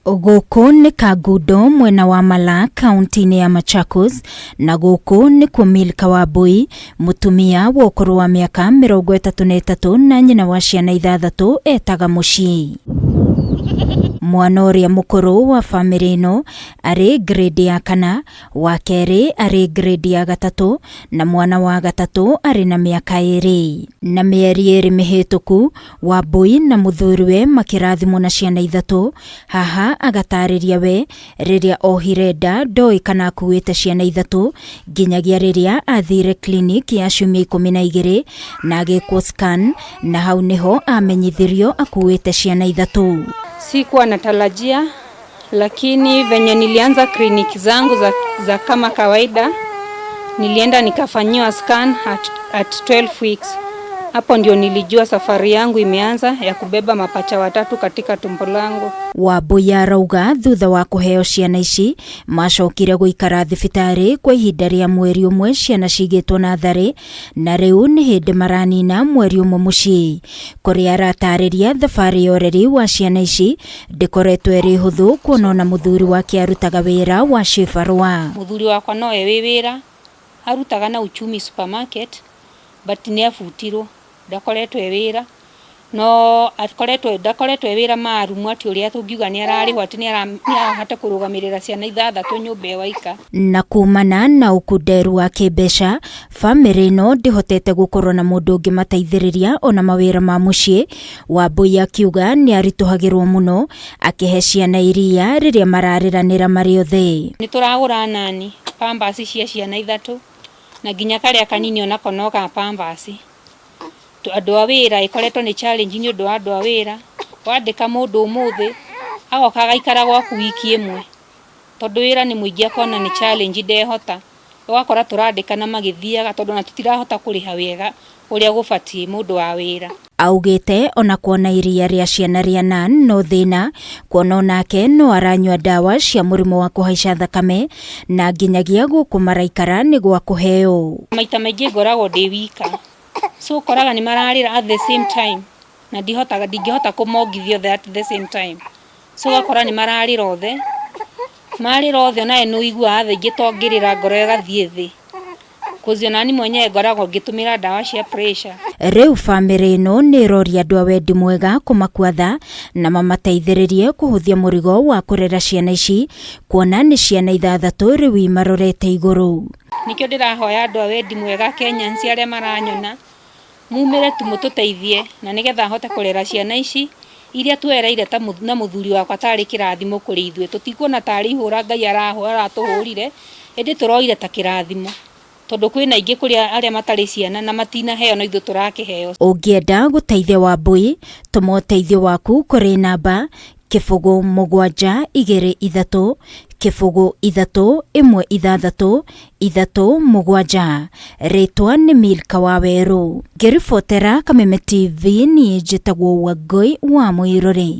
Gũkũ nĩ Kangundo mwena wa Malaa kaunti-inĩ ya Machakos na gũkũ nĩkuo Milka Wambui mũtumia wa ũkũrũ wa mĩaka 33 na nyina wa ciana ithathatũ etaga mũciĩ. Mwana ũrĩa mũkũrũ wa bamĩrĩ ĩno arĩ grade ya kana, wa kerĩ arĩ grade ya gatatũ na mwana wa gatatũ arĩ na mĩaka 2. Na mĩeri 2 mĩhĩtũku, Wambui na mũthuriwe makĩrathimwo na ciana ithatũ. Haha agatarĩria we rĩrĩa ohire nda ndoĩ kana akuĩte ciana ithatũ nginyagia rĩrĩa athire clinic ya ciumia 12 na agĩkwo scan, na hau nĩho amenyithirio akuĩte ciana ithatũ. Sikuwa natarajia, lakini venye nilianza kliniki zangu za kama kawaida, nilienda nikafanyiwa scan at 12 weeks. Hapo ndio nilijua safari yangu imeanza ya kubeba mapacha watatu katika tumbo langu. Wambui arauga thutha wa kũheo ciana ici macokire gũikara thibitarĩ kwa ihinda rĩa mweri ũmwe ciana cigĩtwo natharĩ, na rĩu nĩ hĩndĩ maranina mweri ũmwe mũciĩ. Kũrĩa aratarĩria thabarĩ ya ũreri wa ciana ici ndĩkoretwo ĩrĩ hũthũ kuona ona mũthuri wake arutaga wĩra wa cibarũa. Mũthuri wakwa nowe wĩ wĩra arutaga na Uchumi supermarket, but nĩ abutirwo, ndakoretwo e wĩra, no akoretwo ndakoretwo e wĩra marumu atĩ ũrĩa tũngiuga nĩ ararĩhwo atĩ nĩ arahota kũrũgamĩrĩra ciana ithathatũ nyũmba ĩyo aika. Na kumana na ũkunderu wa kĩmbeca, bamĩrĩ ĩno ndĩhotete gũkorwo na mũndũ ũngĩmateithĩrĩria ona mawĩra ma mũciĩ. Wambui akiuga nĩ aritũhagĩrwo mũno akĩhe ciana iria rĩrĩa mararĩranĩra marĩ othe. Nĩ tũragũra nani pampers cia ciana ithatũ, na nginya karĩa kanini onako no ka pampers. Andũ a wĩra ĩkoretwo nĩ challenge nĩ ũndũ wa andũ a wĩra. Wandĩka mũndũ ũmũthĩ agoka agaikara gwaku wiki ĩmwe, tondũ wĩra nĩ mũingĩ akona nĩ challenge ndehota. Ũgakora tũrandĩkana magĩthiaga tondũ ona tũtirahota kũrĩha wega ũrĩa gũbatiĩ mũndũ wa wĩra. Augĩte ona kuona iria rĩa ciana rĩa Nan no thĩna, kuona onake no aranyua ndawa cia mũrimũ wa kũhaica thakame na nginyagia gũkũ maraikara nĩ gwa kũheo. Maita maingĩ ngoragwo ndĩ wika, so ũkoraga nĩ mararĩra at the same time na ndingĩhota kũmongithia othe at the same time, so ũgakora nĩ mararĩra othe, marĩra othe onawe nĩ ũiguaga thaa ingĩ to ngĩrĩra ngoro ĩgathiĩ thĩ, cause onani mwenyewe ngoragwo ngĩtũmĩra ndawa cia pressure. Rĩu bamĩrĩ ĩno nĩ ĩroria andũ a wendi mwega kũmakua tha na mamateithĩrĩrie kũhũthia mũrigo wa kũrera ciana ici, kuona nĩ ciana ithathatũ rĩu imarorete igũrũ. Nĩkĩo ndĩrahoya andũ a wendi mwega Kenyans arĩa maranyona mumĩre tu mũtũteithie na nĩgetha hote kũrera ciana ici iria twereire ta na mũthuri wakwa tarĩ kĩrathimo kũrĩ ithuĩ. Tũtikuona tarĩ ihũra Ngai aratũhũrire, ĩndĩ tũroire ta kĩrathimo tondũ kwĩna aingĩ kũrĩa arĩa matarĩ ciana na matinaheo no ithuĩ tũrakĩheo. Ũngĩenda gũteithia Wambui, tũma ũteithio waku kũrĩ namba 0 7 2 3 0 3 1 6 3 7. Rĩtwa nĩ Milka Wawerũ. Ngĩribotera Kameme TV, niĩ njĩtagwo Wangũi wa Mũirũrĩ.